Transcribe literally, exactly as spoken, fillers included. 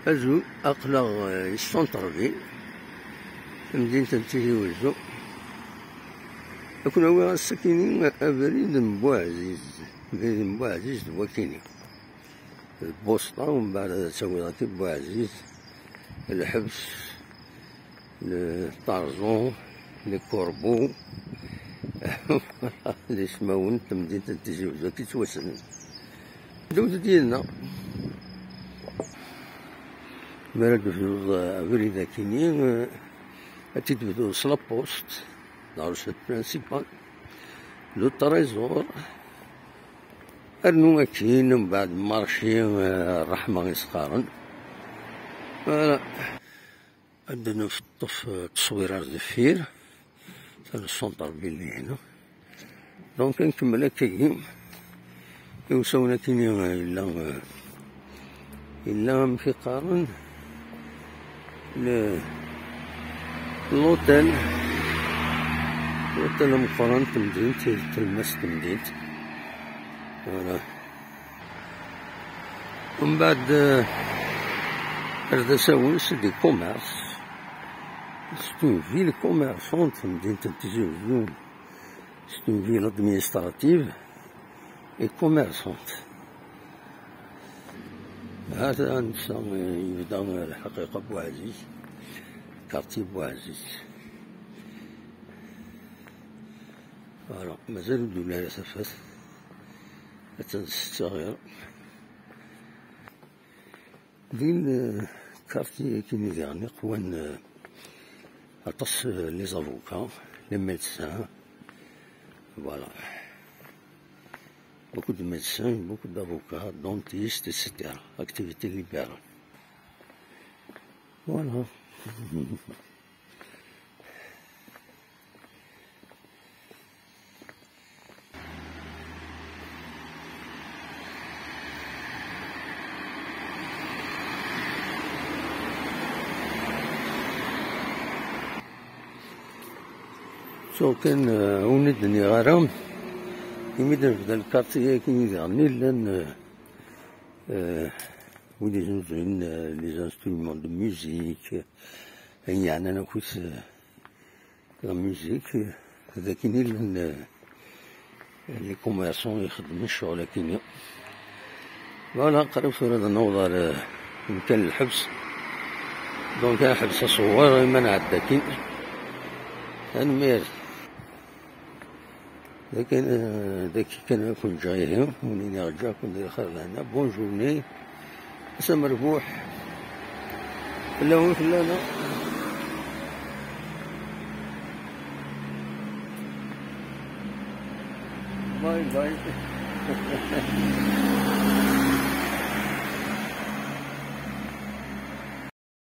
Azul, aql-aɣ, eh, i centre-ville, tamdint n Tizi Wezzu. Ad ken-awiɣ ass-akini abrid n Buɛziz, abrid n Buɛziz d wakini. Lbusṭa, umbeɛd ad tawiḍ akki Buɛziz, lḥebs, le Tarzan, les Corbeaux, d ismawen n temdint n Tizi Wezzu akki ttwassnen. Dewwet-d yid-neɣ. Mi ara d-tebduḍ, eh, abrid akini, eh, ad t-id-tebduḍ s la poste, la recette principale, le trésor, rnu akkin, mbeɛd marché, eh, ṛṛeḥma i s-qqaren. Voilà. Ad d-neṭṭef, eh, tteswir ar deffir, ta n centre-ville-inu. Donc, ad nkemmel akkagi. Iwsawen akkin, eh, yella, eh, yella amek i qqaren, le, l'hôtel, l'hôtel ameqqran n temdint, tlemmast n temdint. Voilà. Mbeɛd, eh, ar d asawen, c'est des commerces. C'est une ville commerçante, temdint n Tizi Wezzu. C'est une ville administrative et commerçante. Hata netta, eh, yebda, eh, lḥaqiqa Buɛziz, quartier Buɛziz. Voilà, mazal ur d-uli ara tafat. Attan s ttaɣir. Din, eh, quartier-agi-nni diɣen iqwan, eh, aṭas, eh, les avocats, les médecins. Voilà. Beaucoup de médecins, beaucoup d'avocats, dentistes, et cetera. Activité libérale. Voilà. Ttuɣ kan, eh, ur d-nniɣ ara, imi d-nebda lkarti-agi diɣen i llan, eh, eh, wid iznuzuyen, eh, les instruments de musique, eh, ayen yeɛnan akk, eh, la musique, eh, d akken i llan, eh, les commerçants ixeddmen ccɣel akkin. Voilà, qrib tura ad naweḍ ar, eh, mkan lḥebs. Donc, ad nḥebs aṣewwer, imi ad nɛeddi akkin. Tanemmirt. Dakken, eh, daki kan ad ken-ǧǧeɣ ihi, ur nini ǧǧiɣ-ken di lxir lehna. Bonne journée. Ass amerbuḥ. Fell-awen, fell-aneɣ. Bye bye.